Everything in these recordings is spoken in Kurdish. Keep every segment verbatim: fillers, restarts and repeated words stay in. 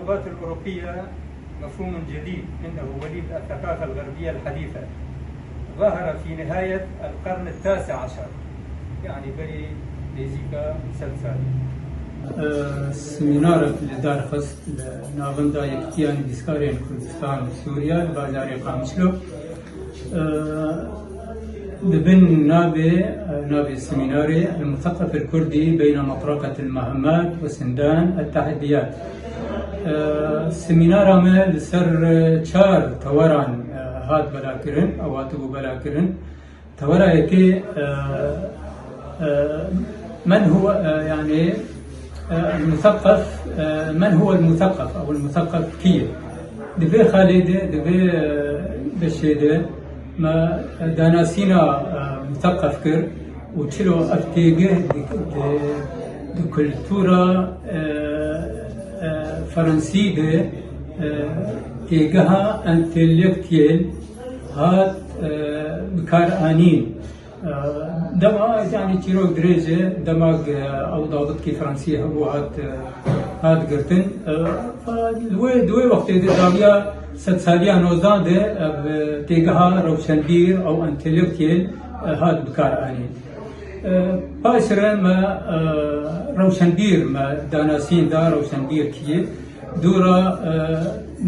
اللغات الأوروبية مفهوم جديد، إنه وليد الثقافة الغربية الحديثة، ظهر في نهاية القرن التاسع عشر، يعني بري نزيكا سد سالي. Semînarek li dar xist li navenda Yekîtiya Nivîskarên Kurdistan û Sûriye li bajarê Qamişlo. Di bin navê, navê semînarê El-Museqef El-Kurdî beyne Metraqet El-Mehammat ve Sindan El-Teheddiyat. Semînara me li ser çar teweran hat belakirin, ew hatibû belakirin. Tewera yekê, men huwe, yani, el-museqef, men huwe el-museqef, ew el-museqef kî ye? Di vê xalê de, di vê beşê de me danasîna museqef kir û çilo ev têgih di, di, di kultura Fransî de têgiha entelektiyel hat bikaranîn. Dema, yani, çîrok dirêj e, dema, e, ew dabitkî Fransî hebû hat, e, hat girtin. E, fa-, li wê, di wê wextê de dawiya sedsaliya nozdan de ev, e, têgeha rewşenbîr ew entelektiyel, e, hat bikar anîn. E, paşre me, e, rewşenbîr me danasîn da, rewşenbîr kî ye? Dûra, e,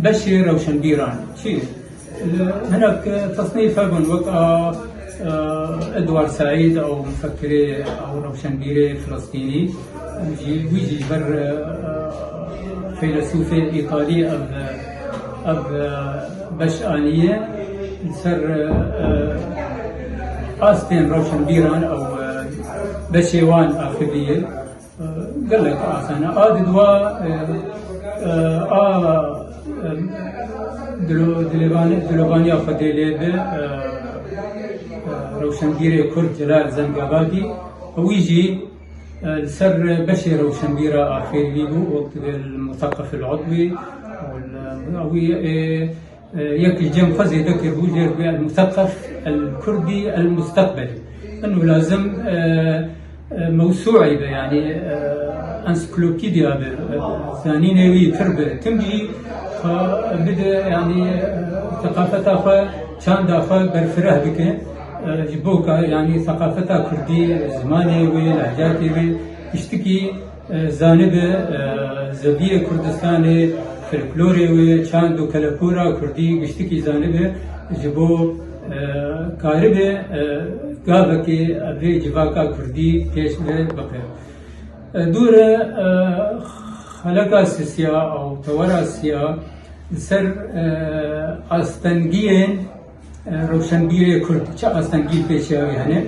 beşê rewşenbîran çi ye? Hinek tesnîf hebûn, wek a, e, Edward Said ew mufekirê ew rewşenbîrê Filistînî, jî, wî jî ji ber, e, feylesûfê Îtalî ev, ev, e, beş aniye li ser, e, astên rewşenbîran ew, e, beşê wan axivî ye. Gelek asan e. A di dua, e, e, a, e, dilo-, dilêvani-, dilovaniya Xwedê lê bi, e, e, rewşenbîrê Kurd Celal Zengabadî, wî jî, e, li ser beşê rewşenbîra axivî bû, wek dibê el-museqef el-udwî, û li, wî, e, E, yek li cem xwe zêde kiribû, jê re bûye el-museqef el-kurdî el-musteqbelî. Inu lazim, e, e, mewsûî be, yani, e, ensiklopîdya be, e, zanînê wî pir be. Tim jî xwe bide, yani, e, seqafeta xwe, çanda xwe berfireh bike. E, ji bo ka, yani, seqafeta kurdî, zimanê wê, lehcatê wê, piştikî e, zanibe, e, zeviyê Kurdistanê, folklorê wê, çand û kelepûra kurdî giştikî zanibe, ji bo, e, karibe, e, gavekê vê civaka kurdî pêş ve bixe. E, dûre, e, xeleka sisiya ew tewera siya li ser, e, astengiyên, e, rewşenbîrê Kurd, çi astengî pêşiya wê hene?